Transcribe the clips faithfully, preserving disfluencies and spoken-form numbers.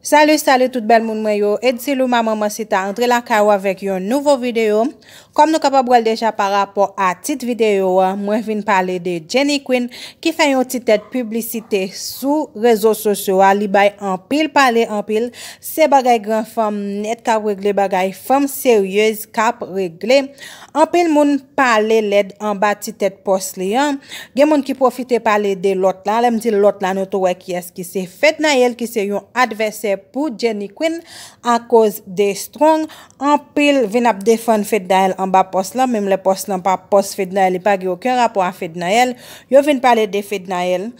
Salut, salut tout bèl moun mwen yo. Edsilou Maman Mansita antre lakay ou avèk yon nouvo videyo. Kòm nou kapab wè l deja pa rapò a tit videyo a, mwen vin pale de Jenny Queen ki fè yon ti tèt piblisite sou rezo sosyo a. Li bay anpil pale, anpil. Se bagay gran fanm nèt k ap regle bagay, fanm seryez k ap regle. Anpil moun pale lèd anba ti tèt pòs li an. Gen moun ki pwofite pale de lòt la. Lè m di lòt la, nou tou wè kiyès ki se Fednaelle, ki se yon advèsè pou Jenny Queen akoz de Strong. Anpil vin ap defann Fednaelle anba pòs lan, menm lè pòs lan pa pòs Fednaelle, li pa gen okenn rapò a Fednaelle. Yo vin pale de Fednaelle.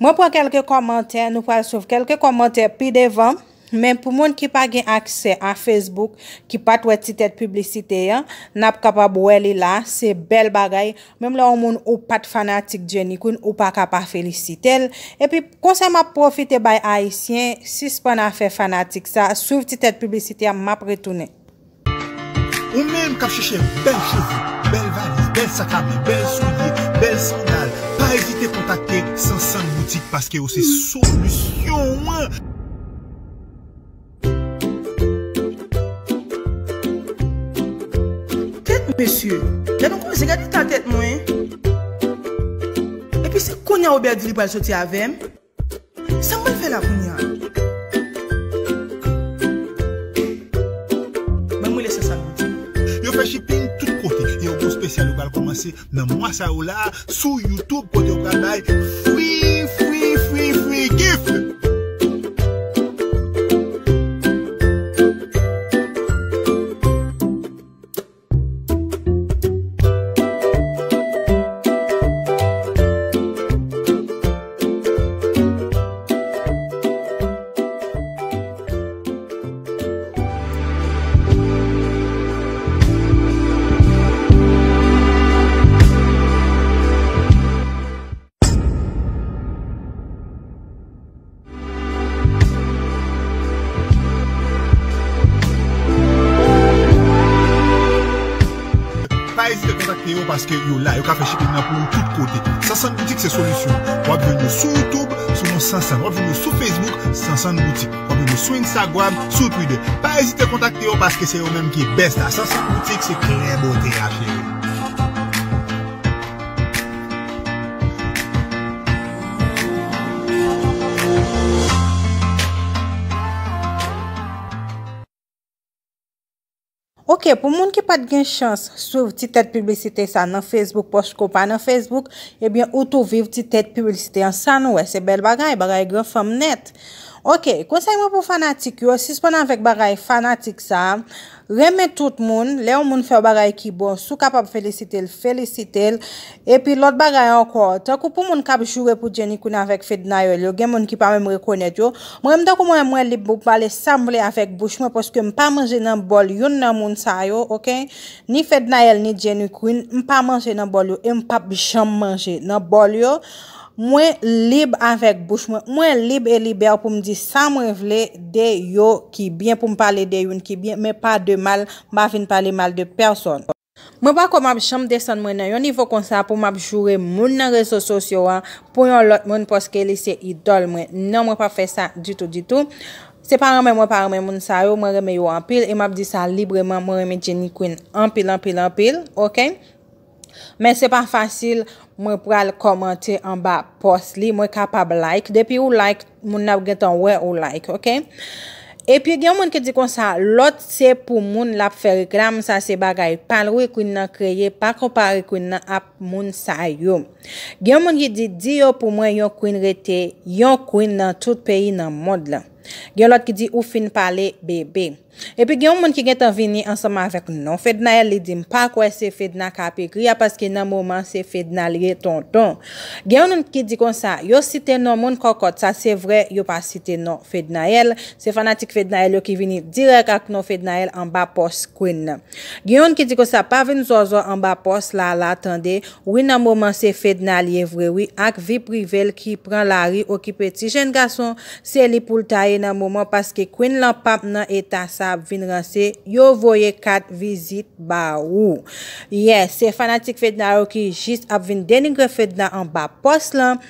Mwen pran kèlke kòmantè, nou pral swiv kèlke kòmantè pi devan. Men pou moun ki pa gen aksè a Facebook, ki pa t wè ti tèt piblisite an, n ap kapab wè li la, se bèl bagay. Menm lè yon moun ou pa t fanatik Jenny Queen, ou pa ka pa felisite l. Epi, konsèy m ap pwofite bay Ayisyen, sispann afè fanatik sa, swiv ti tèt piblisite a, m ap retounen. Ou menm k ap chèche bèl cheve, bèl valiz, bèl sak a men, bèl soulye, bèl sandal, pa ezite kontakte Sansann Boutik paske yo se solisyon an. Tèt mesye, lè nou kòmanse gade ta tèt mwen. Epi se kounye a Obed di li pral soti avè m. Sa m pral fè la kounye a? Ban m rele Sansann Boutik. Yo fè shipping tout kote e yo gon espesyal yo pral kòmanse nan mwa sa yo la sou YouTube kote yo pral bay free, free, free, free gift. Pa ezite kontakte yo paske yo la, yo ka fè shipping nan pou ou tout kote. Sansann Boutik se solisyon. W ap jwenn yo sou YouTube sou non Sansann. W ap jwenn yo sou Facebook Sansann Boutik. W ap jwenn yo sou Instagram, sou Twitter. Pa ezite kontakte yo paske se yo menm ki best la. Sansann Boutik se klè bote a cheri. Ok, pou moun ki pa t gen chans swiv ti tèt piblisite sa nan Facebook, paske w pa nan Facebook, ebyen, ou tou viv ti tèt piblisite an. Sa nou wè, se bèl bagay, bagay gran fanm nèt. Ok, konsèy mwen pou fanatik yo, sispann avèk bagay fanatik sa. Renmen tout moun, lè yon moun fè yon bagay ki bon, si w kapab felisite l, felisite l. Epi lòt bagay ankò, tankou pou moun k ap joure pou Jenny Queen avèk Fednaelle yo, gen moun ki pa menm rekonèt yo. Mwen menm tankou mwen, mwen lib pou m pale sa m vle avèk bouch mwen, paske m pa manje nan bòl youn nan moun sa yo, ok? Ni Fednaelle, ni Jenny Queen, m pa manje nan bòl yo, e m p ap janm manje nan bòl yo. Mwen lib avèk bouch mwen. Mwen lib e libè pou m di sa mwen vle de yo ki byen, pou m pale de youn ki byen, men pa de mal. M pa vin pale mal de pèsòn. Mwen pa kwè m ap janm desann mwen nan yon nivo konsa pou m ap joure moun nan rezo sosyo a pou yon lòt moun paske li se idòl mwen. Non, mwen p ap fè sa ditou, ditou. Se pa renmen mwen pa renmen moun sa yo, mwen renmen yo anpil e m ap di sa libreman, mwen renmen Jenny Queen anpil, anpil, anpil, ok? Men se pa fasil, mwen pral kòmante anba pòs li, mwen kapab like. Depi ou like, moun nan ap gentan wè ou like, ok? Epi gen moun ki di konsa, lòt se pou moun l ap fè reklam, sa se bagay pa l wi, Queen nan kreye, pa konpare Queen nan ak moun sa yo. Gen moun ki di, di yo pou mwen yon Queen rete yon Queen nan tout peyi nan mond lan. Gen lòt ki di ou fin pale, bebe. Epi gen yon moun ki gentan vini ansanm avèk non Fednaelle, li di m pa kwè se Fedna k ap ekri a, paske nan moman se Fedna l ye tonton. Gen yon moun ki di konsa, yo site non moun kòkòt, sa se vre, yo pa site non Fednaelle. Se fanatik Fednaelle yo ki vini dirèk ak non Fednaelle anba pòs Queen nan. Gen youn ki di konsa, pa vin zòzò anba pòs la, la, tande. Wi, nan moman se Fedna l ye vre wi, ak vi prive l ki pran lari okipe ti jèn gason, se li pou l ta ye nan moman paske Queen lan p ap nan eta sa ap vin ranse, yo voye kat vizit ba ou. Yes, se fanatik Fedna yo ki jis ap vin denigre Fedna anba pòs lan.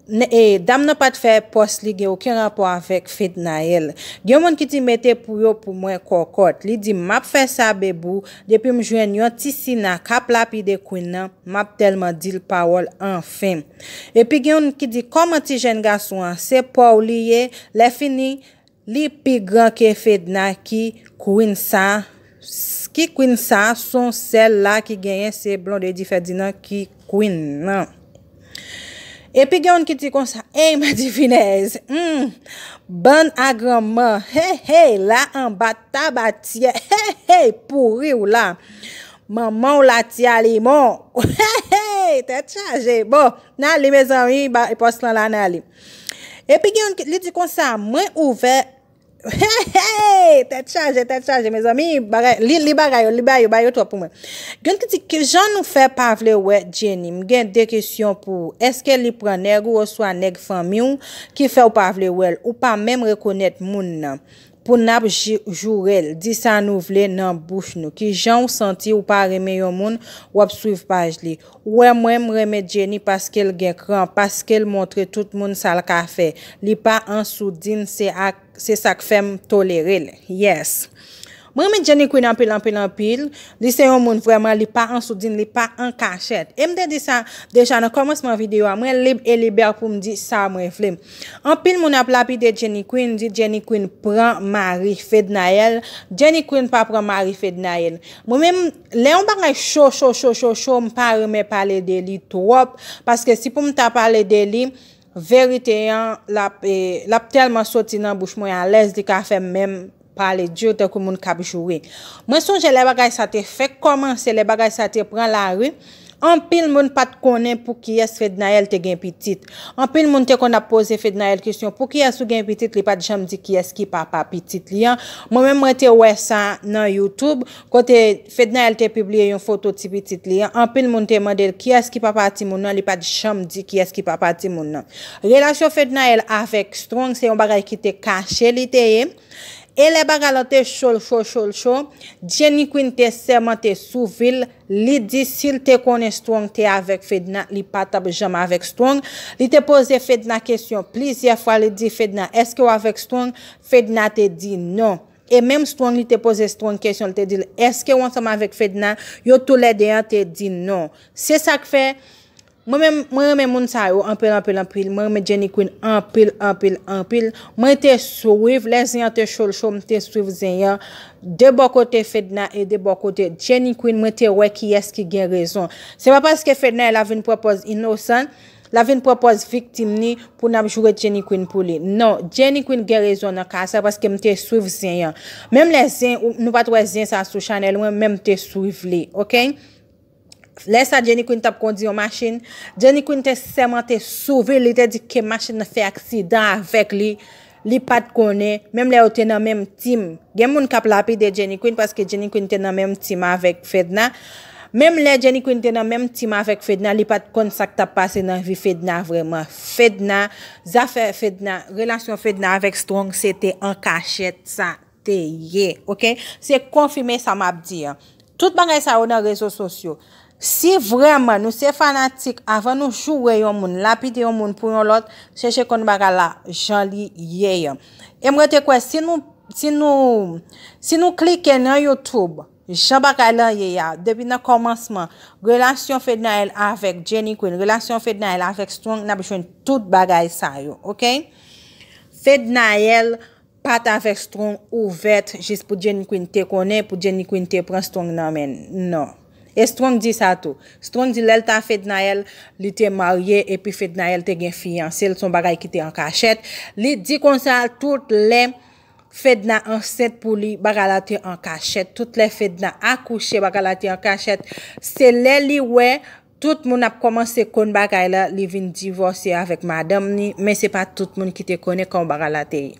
Ne- e, dam nan pa t fè pòs li gen okenn rapò avèk Fednaelle. Gen moun ki di mete pou yo pou mwen kòkòt. Li di m ap fè sa bebou depi m jwenn yon ti sina k ap lapide Queen nan, m ap tèlman di l pawòl anfen. Epi gen youn ki di kòman ti jèn gason an se pa w li ye, lè fini li pi gran ke Fedna ki Queen sa, ki Queen sa, son sèl la ki genyen se Blondedy Ferdinand ki Queen nan. Epi gen youn ki di konsa, ey madivinèz, hmm, bann agranman, hey hey, la anba tabatyè, hey hey, pouri w la. Manman w la ti alimon, hey hey, tèt chaje. Bon, n a li mezanmi, ba- pòs lan la n a li. Epi gen youn ki- li di konsa, mwen ouvè, hey hey, tèt chaje, tèt chaje mezanmi, bagay li, li bagay yo, li ba yo, ba yo twòp pou mwen. Gen ki di kijan nou fè pa vle wè Jenny? M gen de kesyon pou ou, èske li pran nèg ou oswa nèg fanmi w ki fè w pa vle wè l? Ou pa menm rekonèt moun nan pou n ap joure l, di sa nou vle nan bouch nou. Kijan w santi w pa renmen yon moun, w ap swiv paj li? Ou wè mwen m renmen Jenny paske l gen kran, paske l montre tout moun sa l ka fè. Li pa an soudin, se ak se sa k fè m tolere l. Yes. Mwen renmen Jenny Queen anpil anpil anpil. Li se yon moun vrèman, li pa an soudin, li pa an kachèt. E m te di sa deja nan kòmansman videyo a, mwen lib e libè pou m di sa mwen vle. Anpil moun ap lapide Jenny Queen, di Jenny Queen pran mari Fednaelle. Jenny Queen pa pran mari Fednaelle. Mwen menm, lè yon bagay cho cho cho cho cho, m pa renmen pale de li twòp, paske si pou m ta pale de li, verite an l ap, e, l ap tèlman soti nan bouch mwen alèz, li ka fè m menm pale di tankou moun k ap joure. Mwen sonje lè bagay sa te fèk kòmanse, lè bagay sa te pran lari, anpil moun pa t konnen pou kiyès Fednaelle te gen pitit. Anpil moun te konn ap poze Fednaelle kesyon pou kiyès ou gen pitit, li pa t janm di kiyès ki papa pitit li an. Mwen menm mwen te wè sa nan YouTube, kote Fednaelle te pibliye yon foto ti pitit li an. Anpil moun te mande l kiyès ki papa timoun nan, li pa t janm di kiyès ki papa timoun nan. Relasyon Fednaelle avèk Strong se yon bagay ki te kache li te ye. E lè bagay lan te cho l cho cho l cho, Jenny Queen te sèmante sou vi l, li di si l te konnen Strong te avèk Fedna, li pa t ap janm avèk Strong. Li te poze Fedna kesyon plizyè fwa, li di Fedna, èske w avèk Strong? Fedna te di non. E menm Strong, li te poze Strong kesyon, li te di l, èske w ansanm avèk Fedna? Yo toulède an te di non. Se sa k fè, mwen menm, mwen renmen moun sa yo anpil, anpil, anpil. Mwen renmen Jenny Queen anpil, anpil, anpil. Mwen te swiv, lè zen an te cho l cho, m te swiv zen an. De bò kote Fedna e de bò kote Jenny Queen, mwen te wè kiyès ki gen rezon. Se pa paske Fednaelle vin pran pòz inosan, l ap vin pran pòz viktim ni pou n ap joure Jenny Queen pou li. Non, Jenny Queen gen rezon nan ka sa, paske m te swiv zen an. Menm lè zen, ou- nou pa t wè zen sa sou chanèl mwen, men m te swiv li, oke? Lè sa Jenny Queen t ap kondi yon machin, Jenny Queen te sèmante sou vi l, li te di ke machin nan fè aksidan avèk li, li pa t konnen, menm lè yo te nan menm tim. Gen moun k ap lapide Jenny Queen paske Jenny Queen te nan menm tim avèk Fedna. Menm lè Jenny Queen te nan menm tim avèk Fedna, li pa t konn sa k t ap pase nan vi Fedna vrèman. Fedna, zafè Fedna, relasyon Fedna avèk Strong, se te an kachèt sa te ye, oke? Se konfime sa m ap di an. Tout bagay sa yo nan rezo sosyo. Si vrèman nou se fanatik, avan nou joure yon moun, lapide yon moun pou yon lòt, chèche konn bagay la jan li ye an. E mwen te kwè si nou, si nou, si nou klike nan YouTube, jan bagay lan ye a, depi nan kòmansman, relasyon Fednaelle avèk Jenny Queen, relasyon Fednaelle avèk Strong, n ap jwenn tout bagay sa yo, oke? Fednaelle pa t avèk Strong ouvèt jis pou Jenny Queen te konnen, pou Jenny Queen te pran Strong nan men l. Non. E Strong di sa tou. Strong di lè l ta Fednaelle, li te marye, epi Fednaelle te gen fiyanse l, se yon bagay ki te an kachèt. Li di konsa tout lè Fedna ansent pou li, bagay la te an kachèt. Tout lè Fedna akouche, bagay la te an kachèt. Se lè li wè tout moun ap kòmanse konn bagay la, li vin divòse avèk madanm ni, men se pa tout moun ki te konnen kòman bagay la te ye.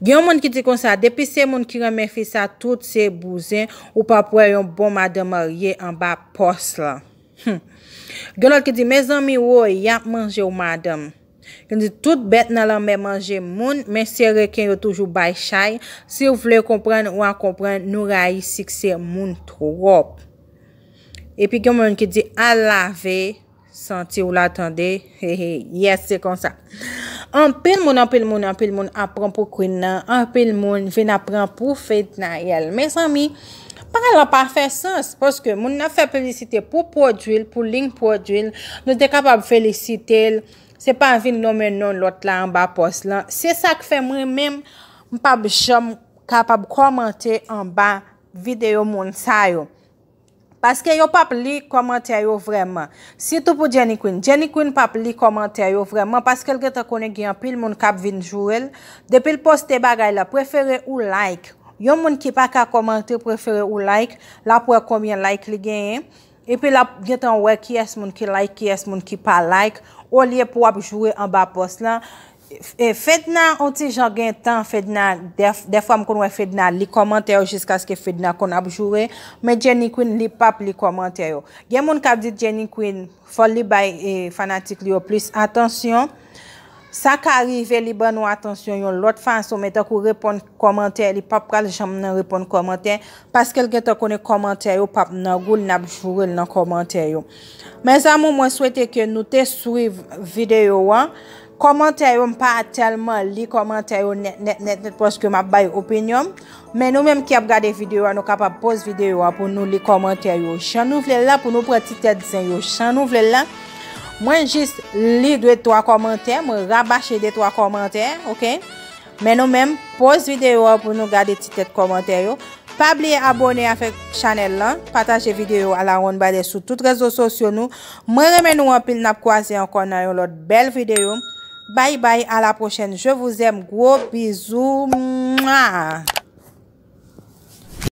Gen yon moun ki di konsa, depi se moun ki renmen fi sa, tout se bouzen, ou p ap wè yon bon madanm marye anba pòs lan. Hmm. Gen lòt ki di, mezanmi, woy, y ap manje w madanm. Gen di, tout bèt nan lanmè manje moun, men se reken yo toujou bay chay. Si w vle konprann, w a konprann, nou rayi siksè moun twòp. Epi gen moun ki di, al lave, Santi w la tande. Hehe, yes, se konsa. Anpil moun, anpil moun, anpil moun ap pran pou Queen nan. Anpil moun vin ap pran pou Fednaelle. Mezanmi, bagay la pa fè sans, paske moun nan fè piblisite pou pwodui l, pou liy pwodui l. Nou te kapab felisite l. Se pa vin nonmen non lòt la anba pòs lan. Se sa k fè mwen menm, m p ap janm kapab kòmante anba videyo moun sa yo. Paske yo p ap li kòmantè yo vrèman. Sitou pou Jenny Queen. Jenny Queen p ap li kòmantè yo vrèman, paske l gentan konnen gen anpil moun k ap vin joure l. Depi l poste bagay la, prefere ou like. Yon moun ki pa ka kòmante, prefere ou like, l ap wè konbyen like li genyen. Epi l ap gentan wè kiyès moun ki like, kiyès moun ki pa like, olye pou w ap joure anba pòs lan. E Fedna, on ti jan gen tan, Fedna, dèf-, dèfwa m konn wè Fedna li kòmantè yo jiskaske Fedna konn ap joure, men Jenny Queen, li p ap li kòmantè yo. Gen moun k ap di Jenny Queen, fò li bay, e, fanatik li yo plis atansyon. Sa ka rive li ban nou atansyon yon lòt fason, men tankou reponn kòmantè, li p ap pral janm nan reponn kòmantè, paske l gentan konnen kòmantè yo p ap nan gou l, n ap joure l nan kòmantè yo. Mezanmi, mwen swete ke nou te swiv videyo an. Kòmantè yo, m pa tèlman li kòmantè yo nèt, nèt, nèt, nèt, paske m ap bay opinyon m. Men nou menm ki ap gade videyo a, nou kapab poz videyo a pou nou li kòmantè yo jan nou vle l la, pou nou pran ti tèt zen yo jan nou vle l la. Mwen jis li de twa kòmantè, mwen rabache de twa kòmantè, oke? Men nou menm, poz videyo a pou nou gade ti tèt kòmantè yo. Pa bliye abòne avèk chanèl lan, pataje videyo a la ronn badè sou tout rezo sosyo nou. Mwen renmen nou anpil, n ap kwaze ankò nan yon lòt bèl videyo. Bye bye, à la prochaine. Je vous aime. Gwo bizou. Mwa.